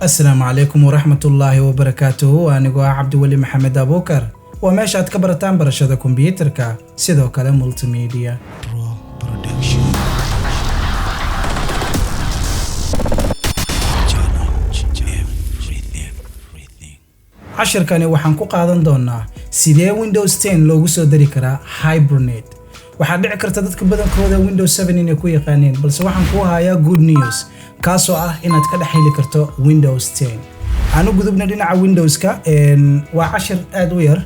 Asalaamu calaykum waraxmatullaahi wabarakaatuhu. Anigoo ah Cabdiweli Maxamed Abuukar. Waa meesha aad ka barataan barashada kombiyuutarka, sidoo kale multimedia. Pro Production. Challenge everything. Everything. Cashirkani waxaan ku qaadan doonaa sidee Windows 10 loogu soo dari karaa Hibernate. Waxaa dhici karta dadka badankooda Windows 7 inay ku yaqaaneen, balse waxaan kuu hayaa good news, kaasoo ah inaad ka dhex heli karto Windows 10. Aan u gudubna dhinaca Windowska. Waa cashir aad u yar.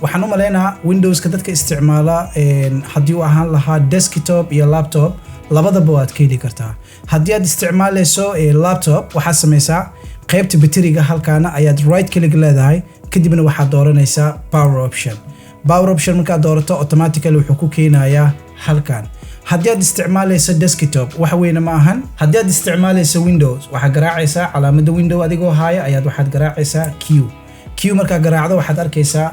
Waxaan u maleynayaa Windowska dadka isticmaala, haddii uu ahaan lahaa desktop iyo laptop, labadaba waad ka heli kartaa. Haddii aad isticmaalayso laptop, waxaad samaysaa qaybta bateriga halkaana ayaad right click leedahay, kadibna waxaad dooranaysaa power option. Power option markaad doorato, automatically wuxuu ku keenayaa halkan. Haddii aad isticmaalayso desktop, wax weyne ma ahan. Haddii aad isticmaalayso Windows, waxaad garaacaysaa calaamadda Window adigoo haaya ayaad waxaad garaacaysaa Q. Q markaad garaacdo, waxaad arkaysaa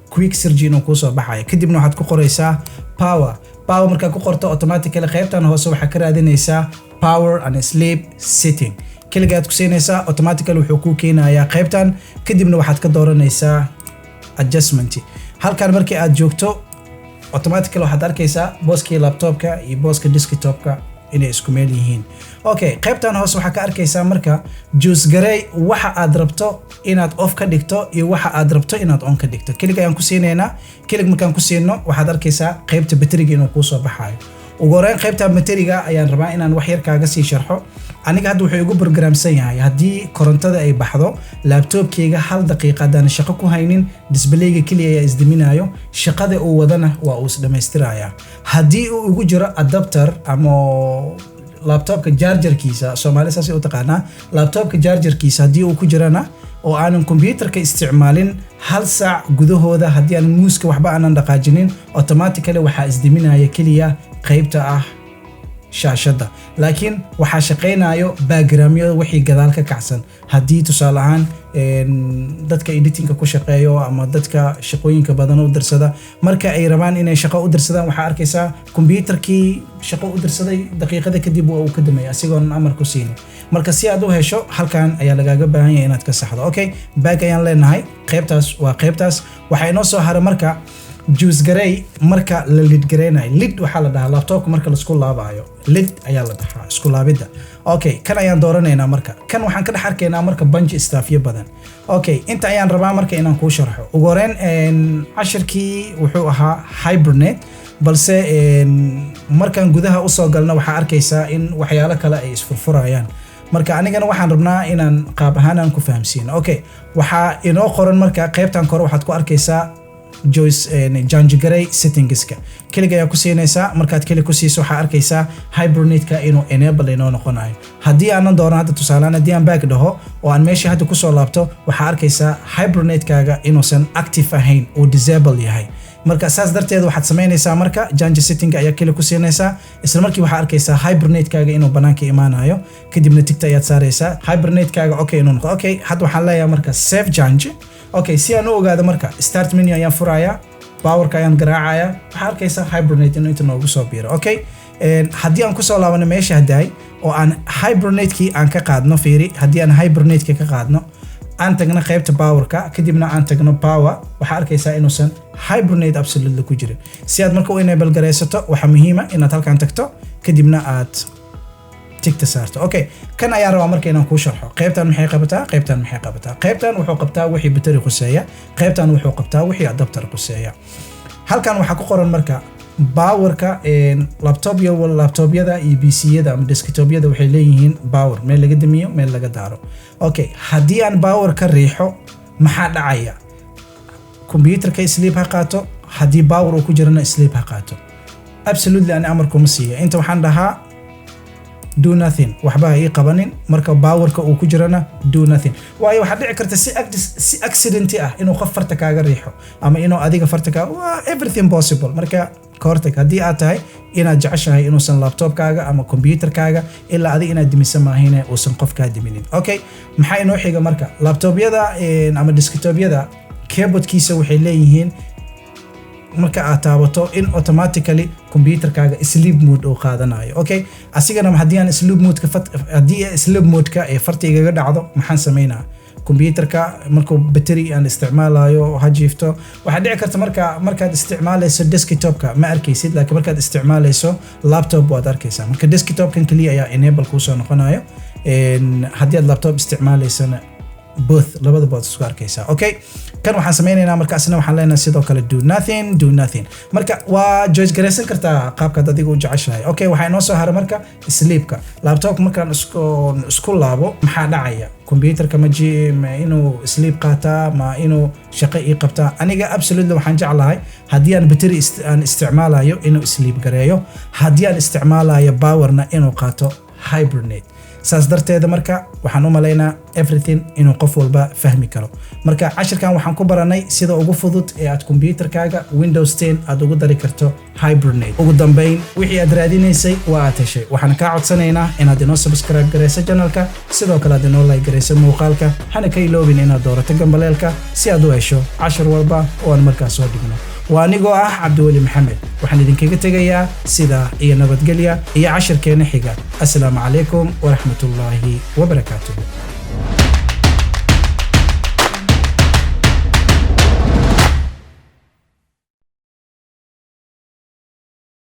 quick search inuu kuu soo baxayo. Kadibna waxaad ku qoraysaa power. Power markaad ku qorto, automatically qaybtan hoose waxaad ka raadinaysaa power and sleep setting. Keligaad ku siinaysaa, automatically wuxuu kuu keenayaa qaybtan. Kadibna waxaad ka dooranaysaa adjustment. Halkan markii aad joogto, automatically waxaad arkaysaa booskii laptopka iyo booska desktopka inay isku meel yihiin. Okay, qaybtan hoose waxaa ka arkaysaa marka choose garey waxa aad rabto inaad off ka dhigto iyo waxa aad rabto inaad on ka dhigto. Click ayaan ku siinaynaa. Click markaan ku siino, waxaad arkaysaa qaybta bateriga inuu kuu soo baxayo. Ugu horeyn qaybta bateriga ayaan rabaa inaan wax yar kaaga sii sharxo. Aniga hadda wuxuu igu programsan yahay, haddii korontada ay baxdo laptopkeyga hal daqiiqa haddaan shaqo ku haynin, displayga keliya ayaa isdiminayo, shaqada uu wadana waa uu isdhamaystiraya. Haddii uu igu jiro adapter ama laptopka chargerkiisa, Soomaali saasay u taqaanaa, laptopka chargerkiisa haddii uu ku jirana oo aanan computerka isticmaalin hal saac gudahooda, haddii aan muuska waxba aanan dhaqaajinin, automatically waxaa isdiminaya keliya qaybta ah shaashadda, laakiin waxaa shaqaynayo backgroundyo wixii gadaal ka kacsan. Haddii tusaale ahaan dadka editingka ku shaqeeyo ama dadka shaqooyinka badan u dirsada, marka ay rabaan inay shaqo u dirsadaan, waxaa arkaysaa computerkii shaqo u dirsaday, daqiiqada kadib waa uu ka damaya asigoon amar ku siinin. Marka si aad u hesho, halkan ayaa lagaaga baahan yahay inaad ka saxdo. Okay, back ayaan leenahay. Qaybtaas waa qaybtaas. Waxaa inoo soo haray marka choose garey marka la lid gareynayo. Lid waxaa la dhahaa laptopka marka laisku laabayo, lid ayaa la dhahaa isku laabidda. Okay, kan ayaan dooranaynaa. Marka kan waxaan ka dhex arkaynaa marka bunch stuffyo badan. Okay, inta ayaan rabaa marka inaan kuu sharxo. Ugu horeyn cashirkii wuxuu ahaa hibernate, balse markaan gudaha usoo galno, waxaa arkaysaa in waxyaalo kale ay isfurfurayaan. Marka anigana waxaan rabnaa inaan qaab ahaan aan ku fahamsiino. Okay, waxaa inoo qoran marka qaybtan kore waxaad ku arkaysaa choose change garey settingska. Click ayaa ku siinaysaa. Markaad click ku siiso, waxaa arkaysaa hibernate-ka inuu enable inoo noqonayo. Haddii aanan dooran hadda, tusaalehaan haddii aan back dhaho oo aan meeshii hadda kusoo laabto, waxaa arkaysaa hibernate-kaaga inuusan active ahayn, uu disable yahay. Marka saas darteed waxaad samaynaysaa marka change setting ayaa click ku siinaysaa. Isla markii waxaa arkaysaa hibernate-kaaga inuu banaanka imaanayo. Kadibna tickta ayaad saaraysaa hibernate-kaaga, okay, inuu noqdo. Okay, hadda waxaan leeyahay marka save change. Okay, si aan u ogaado marka, start menu ayaan furayaa, powerka ayaan garaacaya, waxaa arkaysaa hibernate inuu inta noogu soo biiro. Okay, haddii aan kusoo laabano meesha haddaay oo aan hibernate-kii aan ka qaadno, fiiri, haddii aan hibernate-ka ka qaadno, aan tagno qaybta powerka, kadibna aan tagno power, waxaa arkaysaa inuusan hibernate absolutely ku jirin. Si aad marka u enable garaysato, waxaa muhiima inaad halkan tagto, kadibna aad tickta saarto. Okay, kan ayaan rabaa marka inaan kuu sharxo. Qaybtan maxay qabataa? Qaybtan maxay qabataa? Qaybtan wuxuu qabtaa wixii battery khuseeya, qaybtan wuxuu qabtaa wixii adapter khuseeya. Halkan waxaa ku qoran marka powerka. Laptop laptopyada iyo PC-yada ama desktopyada waxay leeyihiin power, meel laga damiyo, meel laga daaro. Okay, haddii aan power ka riixo, maxaa dhacaya? Computerka sleep ha qaato, haddii power uu ku jirana sleep ha qaato. Absolutely ani amar kuma siiya. Inta waxaan dhahaa do nothing, waxba ha ii qabanin. Marka powerka uu ku jirana do nothing, waayo waxaa dhici karta si accident ah inuu qof farta kaaga riixo ama inuu adiga farta kaa, waa everything possible. Marka ka hortag haddii aad tahay inaad jeceshahay inuusan laptopkaaga ama computerkaaga ilaa adiga inaad dimisa maahine uusan qof kaa diminin. Okay, maxaa inoo xiga marka? Laptopyada ama desktopyada keyboardkiisa waxay leeyihiin Marka aad taabato in automatically computerkaaga sleep mode uu qaadanayo. Okay, asigana haddii aan sleep modeka, haddii sleep modeka ee farta igaga dhacdo, maxaan sameynaa? Computerka markuu battery aan isticmaalayo ha jiifto. Waxaa dhici karta marka markaad isticmaalayso desktopka ma arkaysid, laakiin markaad isticmaalayso laptop waad arkaysaa. Marka desktopkan keliya ayaa enable kuusoo noqonayo. Haddii aad laptop isticmaalaysana, both, labadaba waad isku arkaysaa. Okay, kan waxaan sameynaynaa markaasna waxaan leenahay sidoo kale do nothing, do nothing. Marka waa choice garaysan kartaa qaabkaad adiga u jeceshahay. Okay, waxaa inoo soo haray marka sleepka. Laptop markaan isku laabo, maxaa dhacaya? Computerka ma inuu sleep qaataa, ma inuu shaqo ii qabtaa? Aniga absolutely waxaan jeclahay haddii aan battery aan isticmaalayo inuu sleep gareeyo, haddii aan isticmaalayo powerna inuu qaato hibernate. Saas darteeda marka waxaan u malaynaa everything inuu qof walba fahmi karo. Marka cashirkan waxaan ku baranay sida ugu fudud ee aad computerkaaga Windows 10 aad ugu dari karto hibernate. Ugu dambeyn, wixii aad raadinaysay waa aad heshay. Waxaan kaa codsanaynaa inaad inoo subscribe garayso channelka, sidoo kale aad inoo like garayso muuqaalka, hana ka iloobin inaad doorato gambaleelka si aad u hesho cashir walba oo aan markaas soo dhigno. Waa anigoo ah Cabdiweli Maxamed. Waxaan idinkaga tegayaa sidaa iyo nabadgelya iyo cashirkeena xiga. Assalaamu calaykum waraxmatullaahi wabarakaatuhu.